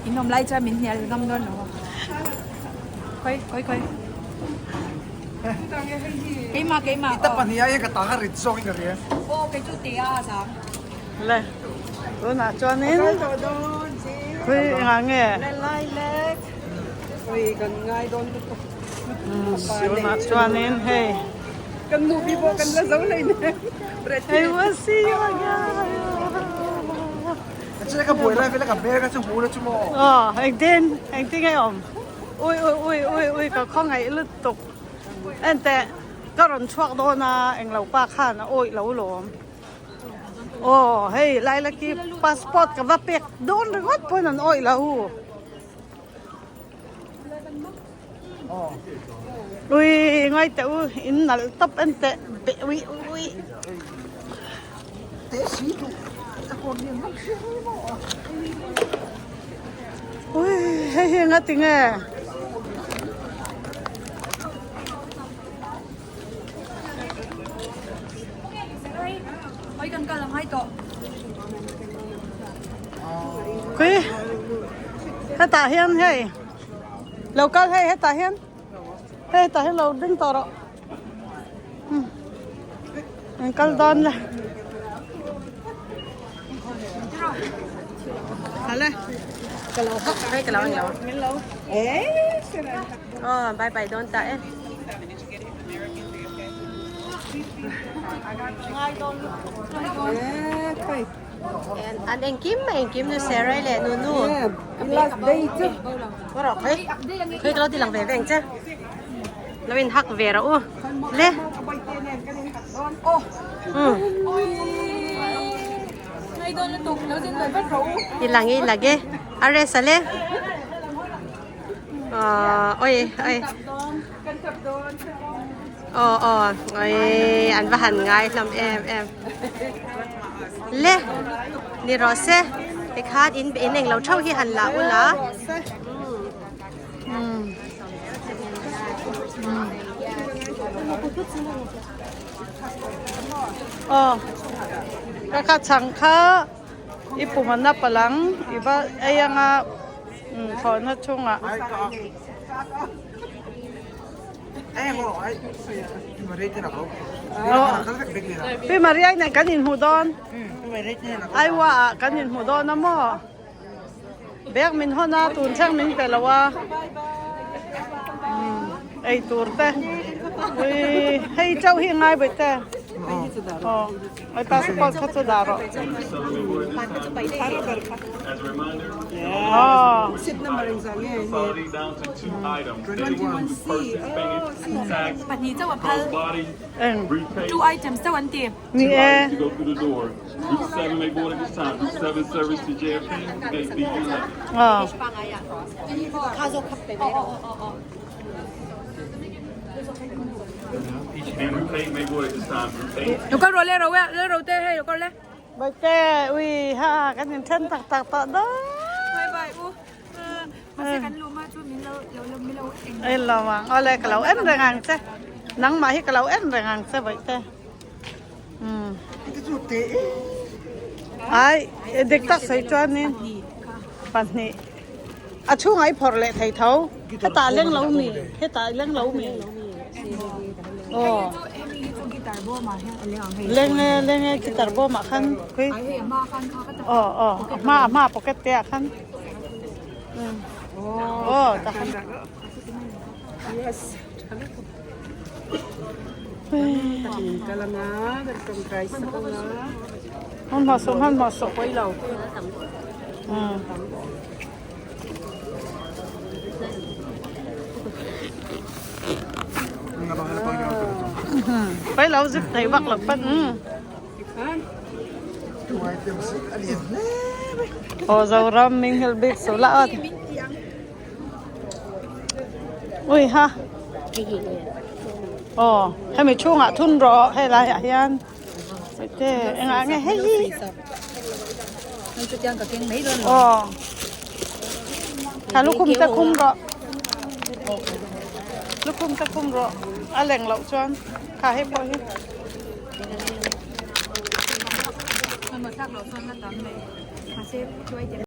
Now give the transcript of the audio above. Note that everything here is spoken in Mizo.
In awm lai chuan min hnial ngam dawn lo a. Khawi khawi khawi. Keimah keimah. I ta pahnih ah hian ka tang a rit zawk in ka hria. Aw kei chu tia a zang. Le tunah chuanin khawi engah nge? Tunah chuanin hei. Kan movie pawh kan la zo hlei nen. I will see you again. Ka buai lai vel a ka hmel kha chu hmu la chu maw. Aw engtin engtin nge awm. Ui ui ui ui ui ka khawngaih lutuk. Enteh ka rawn chhuak dawn a englo pa khan a awih lo lawm. Aw hei Lailaki passport ka va pek dawn ringawt pawhin an awih lo. Ui ngai teh u in nalh tawp en teh beh ui ui. Ui hei hi nga tinge. Khui hetah hian hei lo kal hei hetah hian hei hetah hian lo ding tawh rawh an kal dawn la le Aw bye bye dawn ta e. An engkim engkim nu Sarai leh Nunu. Khawi ka lo ti lang ve ve ang che. Lo in hak ve rawh u. Le. I lang i lage. A rest a le. Oi oi. Aw aw oi an va han ngai hlawm em em. Le ni rawh se tikhan in in englo theuh hi han la ula. Aw ka kha chhang kha i pum an nap alang i va ei anga thlawhna chungah. Pi Maria nen kan inhmuh dawn Aiwa ah kan inhmuh dawn a maw bag min hawn a tun thleng min pe lo a ei tur te ui hei chauh hi ngai bawih te aw ai passport kha chu dah rawh aw. Pahnih chauh a phal. Two items chauh an ti. Ni e. Aw. Lo kal rawh le ro e le ro te hei lo kal le. Bawihte ui ha kan in then tak tak tawh dawn. Bye bye u. Mahse kan luh chu min lo lo min lo eng. Ei lo ang awle ka lo en reng ang che. Nangmah hi ka lo en reng ang che bawihte. Um. Ai dik tak sawi chuanin pahnih a chhungah i phawrh leh thei tho. Hetah leng lo mi hetah leng lo mi. Aw. Leng e leng e guitar bawmah khan khui. Aw aw a hma a hma pocket te ah khan. Aw tah khan. Hmanhmawh suh hmanhmawh suh. Umm. Pai lo zip thei vak lo pan. Aw Zoram min hil bik su la at. Ui ha. Aw hemi chhungah thun rawh hei lai ah hian. Te engah nge hei hi. Aw. Tha lukhum te khum rawh. Lukhum te khum rawh. A leng loh chuan kha hei pawh hi. Mahse chuai te.